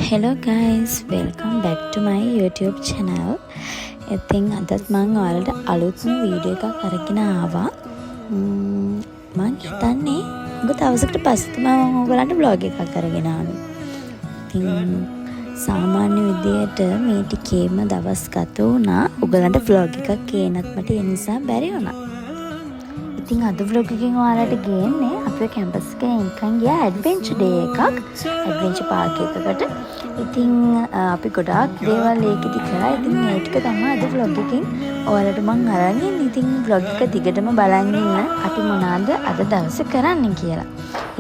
Hello guys, welcome back to my YouTube channel. ඉතින් අදත් මං ඔයාලට අලුත්ම වීඩියෝ එකක් අරගෙන ආවා. මං හිතන්නේ හුඟ දවසකට පස්සේ තමයි මං ඔයගලන්ට ව්ලොග් එකක් අරගෙන ආවේ. ඉතින් සාමාන්‍ය විදියට මේ ටිකේම දවස් ගත වුණා. ඔයගලන්ට ව්ලොග් එකක් ගේන්නත් මට ඒ නිසා බැරි වුණා. ඉතින් අද ව්ලොග් එකෙන් ඔයාලට ගේන්නේ අපේ කැම්පස් එකේ නිකන් ගියා ඇඩ්වෙන්චර් ඩේ එකක්, ඇඩ්වෙන්චර් පාක් එකකට. ඉතින් අපි ගොඩාක් දේවල් ඒකෙදි කරා. ඉතින් ඒ ටික තමයි අද ව්ලොග් එකෙන් ඔයාලට මං අරන් එන්නේ. ඉතින් ව්ලොග් එක දිගටම බලන් ඉන්න අපි මොනවාද අද දවසේ කරන්නේ කියලා.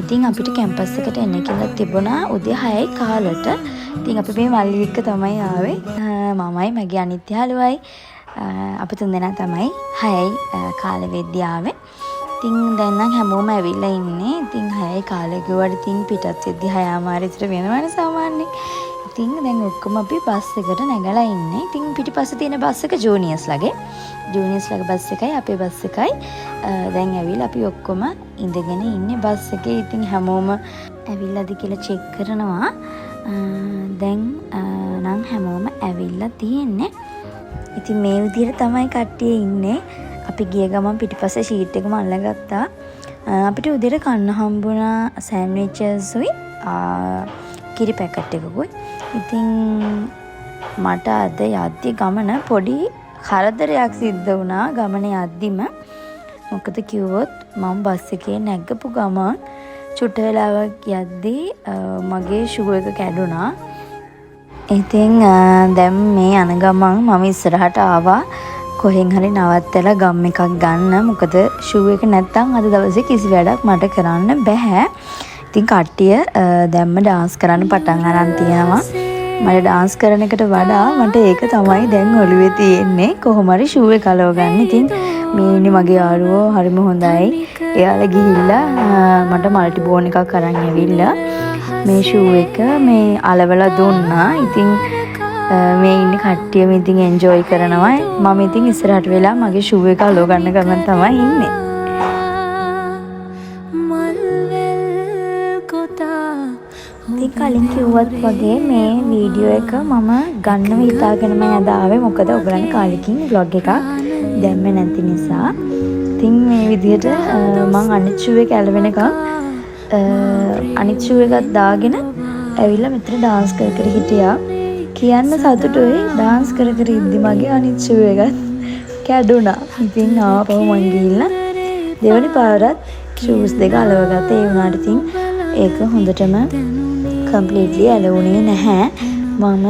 ඉතින් අපිට කැම්පස් එකට එන්න කියලා තිබුණා උදේ 6යි කාලට. ඉතින් අපි මේ මල්ලි එක්ක තමයි ආවේ. මමයි මගේ අනිත් යාළුවයි අපි තුන්දෙනා තමයි 6යි කාලෙ වෙද්දි ආවේ. ඉතින් දැන් නම් හැමෝම ඇවිල්ලා ඉන්නේ. ඉතින් 6යි කාලෙ කිව්වට ඉතින් පිටත් වෙද්දි 6:30 විතර වෙනවනේ සාමාන්‍යයෙන්. ඉතින් දැන් ඔක්කොම අපි බස් එකට නැගලා ඉන්නේ. ඉතින් පිටිපස්සේ තියෙන බස් එක ජූනියර්ස්ලාගේ. ජූනියර්ස්ලාගේ බස් එකයි අපේ බස් එකයි දැන් ඇවිල්ලා අපි ඔක්කොම ඉඳගෙන ඉන්නේ බස් එකේ. ඉතින් හැමෝම ඇවිල්ලාද කියලා චෙක් කරනවා. දැන් නම් හැමෝම ඇවිල්ලා තියෙන්නේ. ඉතින් මේ විදිහට තමයි කට්ටිය ඉන්නේ. අපි ගිය ගමන් පිටිපස්සේ ෂීට් එකම අල්ලගත්තා. අපිට උදේට කන්න හම්බුණා සෑන්ඩ්විචස් උයි කිරි පැකට් එකකුයි. ඉතින් මට අද යද්දි ගමන පොඩි කරදරයක් සිද්ධ වුණා ගමන යද්දිම. මොකද කිව්වොත් මම බස් එකේ නැගපු ගමන් චුට්ට වෙලාවක් යද්දි මගේ ෂූ එක කැඩුනා. ඉතින් දැන් මේ යන ගමන් මම ඉස්සරහට ආවා කොහෙන් හරි නවත්තලා ගම් එකක් ගන්න. මොකද ෂූ එක නැත්තම් අද දවසේ කිසි වැඩක් මට කරන්න බැහැ. ඉතින් කට්ටිය දැම්ම ඩාන්ස් කරන්න පටන් අරන් තියෙනවා. මට ඩාන්ස් කරන එකට වඩා මට ඒක තමයි දැන් ඔළුවේ තියෙන්නේ. කොහොම හරි ෂූ එක අලව ගන්න. ඉතින් මේ ඉන්නේ මගේ යාළුවෝ හරිම හොඳයි. එයාලා ගිහිල්ලා මට මල්ටි බෝන් එකක් අරන් ඇවිල්ලා මේ ෂූ එක මේ අලවලා දුන්නා. ඉතින් මේ ඉන්න කට්ටියම ඉතින් එන්ජොයි කරනවා. මම ඉතින් ඉස්සරහට වෙලා මගේ ෂූ එක අලව ගන්න ගමන් තමයි ඉන්නේ. ඉතින් කලින් කිව්වත් වගේ මේ වීඩියෝ එක මම ගන්නම හිතාගෙනම අද ආවේ. මොකද ඔයගලන්ට කාලෙකින් ව්ලොග් එකක් දැම්මේ නැති නිසා. ඉතින් මේ විදිහට මං අනිත් ෂූ එක ඇලවෙනකන් අනිත් ෂූ එකත් දාගෙන ඇවිල්ලා මෙතන ඩාන්ස් කර කර හිටියා. කියන්න සතුටුයි, ඩාන්ස් කර කර ඉද්දි මගේ අනිත් ෂූ එකත් කැඩුනා. ඉතින් ආපහු මං ගිහිල්ලා දෙවනි පාරත් ෂූස් දෙක අලවගත්තා. ඒ වුණාට ඉතින් ඒක හොඳටම කම්ප්ලීට්ලි ඇලවුනේ නැහැ. මම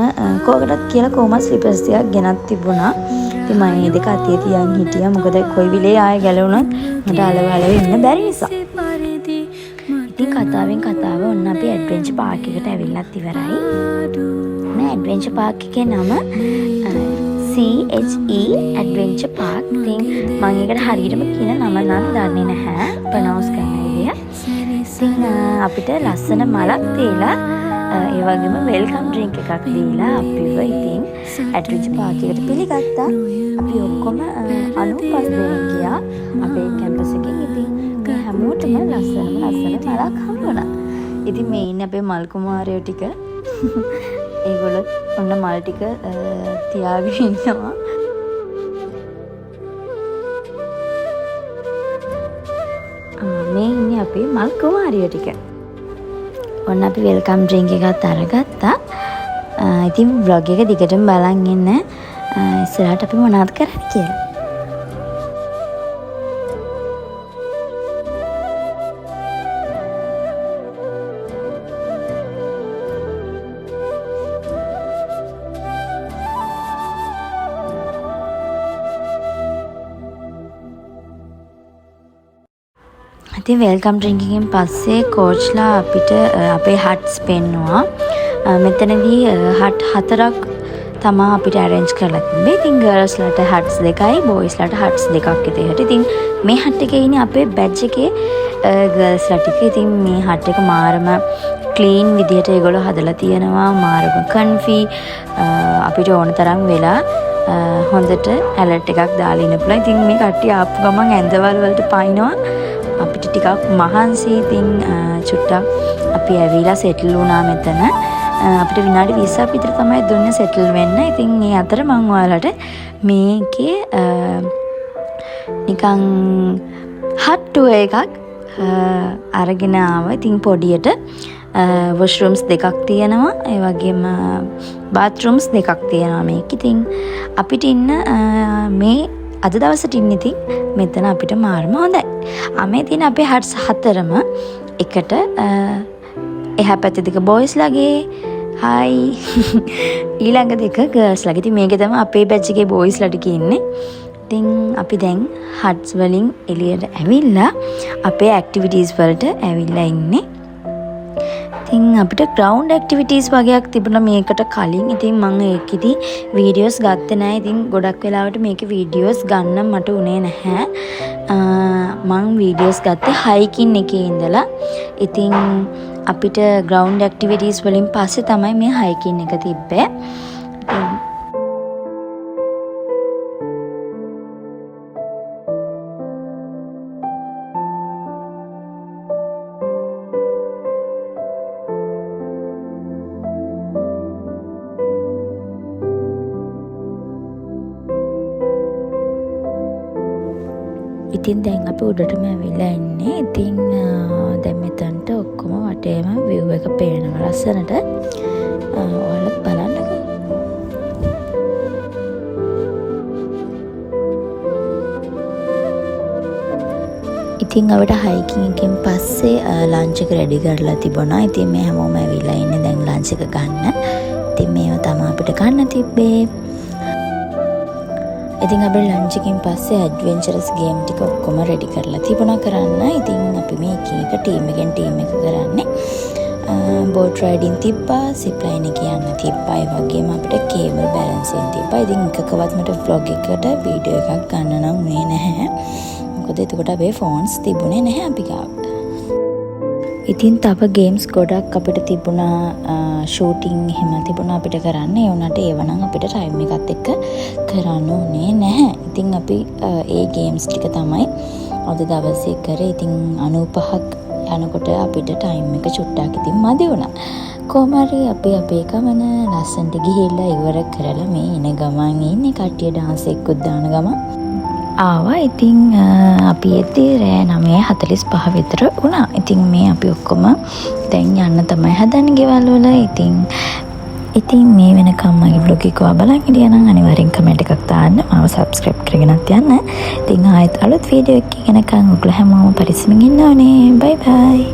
කෝකටත් කියලා කොහොමත් ස්ලිපර්ස් ටිකක් ගෙනත් තිබුණා. ඉතින් මම මේ දෙක අතේ තියන් හිටියා. මොකද කොයි වෙලේ ආයෙ ගැලවුණත් මට අලව අලව ඉන්න බැරි නිසා. ඉතින් කතාවෙන් කතාව ඔන්න අපි ඇඩ්වෙන්චර් පාක් එකට ඇවිල්ලත් ඉවරයි. මේ ඇඩ්වෙන්චර් පාක් එකේ නම CHE adventure park. ඉතින් මම ඒකට හරියටම කියන නම නම් දන්නේ නැහැ, ප්‍රොනවුන්ස් කරන විදිය. ඉතින් අපිට ලස්සන මලක් දීලා, ඒ වගේම welcome drink එකක් දීලා අපිව ඉතින් ඇඩ්වෙන්චර් පාක් එකට පිළිගත්තා. අපි ඔක්කොම 95 දෙනෙක් ගියා අපේ කැම්පස් එකෙන්. ඉතින් මේ හැමෝටම ලස්සනම ලස්සන මලක් හම්බ වුණා. ඉතින් මේ ඉන්නේ අපේ මල් කුමාරයෝ ටික. ඒගොල්ලොත් ඔන්න මල් ටික තියාගෙන ඉන්නවා. මේ ඉන්නේ අපේ මල් කුමාරියෝ ටික. ඔන්න අපි welcome drink එකත් අරගත්තා. ඉතින් ව්ලොග් එක දිගටම බලන් ඉන්න. ඉස්සරහට අපි මොනවද කරන්නේ කියලා. ඉතින් welcome drink එකෙන් පස්සේ කෝච්ලා අපිට අපේ හට්ස් පෙන්නුවා. මෙතනදී හට් 4ක් තමා අපිට ඇරේන්ජ් කරලා තිබ්බේ. ඉතින් ගර්ල්ස්ලාට හට්ස් 2යි, බෝයිස්ලාට හට්ස් 2ක් විදිහට. ඉතින් මේ හට් එකේ ඉන්නේ අපේ බැච් එකේ ගර්ල්ස්ලා ටික. ඉතින් මේ හට් එක මාරම ක්ලීන් විදිහට ඒගොල්ලෝ හදලා තියෙනවා. මාරම කන්ෆි. අපිට ඕන තරම් වෙලා හොඳට ඇලර්ට් එකක් දාලා ඉන්න පුළුවන්. ඉතින් මේ කට්ටිය ආපු ගමන් ඇඳවල් වලට පයින්නවා. අපිට ටිකක් මහන්සි. ඉතින් චුට්ටක් අපි ඇවිල්ලා සෙටල් වුණා මෙතන. අපිට විනාඩි 20ක් විතර තමයි දුන්නේ සෙටල් වෙන්න. ඉතින් ඒ අතර මං ඔයාලට මේකේ නිකන් හට් ටුවර් එකක් අරගෙන ආවා. ඉතින් පොඩියට වොෂ්රූම්ස් දෙකක් තියෙනවා. ඒ වගේම බාත්රූම්ස් දෙකක් තියෙනවා මේක. ඉතින් අපිට ඉන්න මේ අද දවසට ඉන්න ඉතින් මෙතන අපිට මාරම හොඳයි. මේ තියෙන අපේ හට්ස් හතරම එකට එහා පැත්තේ දෙක බොයිස් ලගේ හායි, ඊළඟ දෙක ගර්ල්ස් ලගේ. ඉතින් මේකේ තමයි අපේ බැච් එකේ බොයිස් ලා ටික ඉන්නේ. ඉතින් අපි දැන් හට්ස් වලින් එළියට ඇවිල්ලා අපේ ඇක්ටිවිටීස් වලට ඇවිල්ලා ඉන්නේ. ඉතින් අපිට ග්‍රවුන්ඩ් ඇක්ටිවිටීස් වගේක් තිබුණා මේකට කලින්. ඉතින් මං ඒකෙදි වීඩියෝස් ගත්තේ නෑ. ඉතින් ගොඩක් වෙලාවට මේකේ වීඩියෝස් ගන්න මට උනේ නැහැ. මං වීඩියෝස් ගත්තේ හයිකින් එකේ ඉඳලා. ඉතින් අපිට ග්‍රවුන්ඩ් ඇක්ටිවිටීස් වලින් පස්සේ තමයි මේ හයිකින් එක තිබ්බේ. ඉතින් දැන් අපි උඩටම ඇවිල්ලා ඉන්නේ. ඉතින් දැන් මෙතනට ඔක්කොම වටේම විව් එක පේනවා ලස්සනට. ඔයාලත් බලන්නකෝ. ඉතින් අපිට හයිකින් එකෙන් පස්සේ ලන්ච් එක රෙඩි කරලා තිබුණා. ඉතින් මේ හැමෝම ඇවිල්ලා ඉන්නේ දැන් ලන්ච් එක ගන්න. ඉතින් මේවා තමයි අපිට කන්න තිබ්බේ. ඉතින් අපි ලන්ච් එකෙන් පස්සේ ඇඩ්වෙන්චරස් ගේම් ටික ඔක්කොම රෙඩි කරලා තිබුණා කරන්න. ඉතින් අපි මේ එක එක ටීම් එකෙන් ටීම් එක කරන්නේ. බෝට් රයිඩින් තිබ්බා, සිප් ලයින් එකේ යන්න තිබ්බා, ඒ වගේම අපිට කේබල් බැලන්සින් තිබ්බා. ඉතින් එකකවත් මට ව්ලොග් එකට වීඩියෝ එකක් ගන්න නම් උනේ නැහැ. මොකද එතකොට අපේ ෆෝන්ස් තිබුණේ නැහැ අපි ගාව. ඉතින් තව ගේම්ස් ගොඩක් අපිට තිබුණා, ෂූටින් එහෙම තිබුණා අපිට කරන්න. ඒ වුණාට ඒව නම් අපිට ටයිම් එකත් එක්ක කරන්න උනේ නැහැ. ඉතින් අපි ඒ ගේම්ස් ටික තමයි අද දවසේ කරේ. ඉතින් 95ක් යනකොට අපිට ටයිම් එක චුට්ටක් ඉතින් මදි වුණා. කොහොම හරි අපි අපේ ගමන ලස්සනට ගිහිල්ලා ඉවර කරලා මේ එන ගමන් ඉන්නේ කට්ටිය ඩාන්ස් එක්කුත් දාන ගමන් ආවා. ඉතින් අපි එද්දී රෑ 9:45 විතර වුණා. ඉතින් මේ අපි ඔක්කොම දැන් යන්න තමයි හදන්නේ ගෙවල් වල. ඉතින් මේ වෙනකම් මගේ ව්ලොග් එක ඔයා බලන් හිටියා නම් අනිවාර්යෙන් කමෙන්ට් එකක් දාන්න, මාව සබ්ස්ක්‍රයිබ් කරගෙනත් යන්න. ඉතින් ආයෙත් අලුත් වීඩියෝ එකකින් එනකම් ඔයගොල්ලෝ හැමෝම පරිස්සමින් ඉන්න ඕනේ. බයි බයි.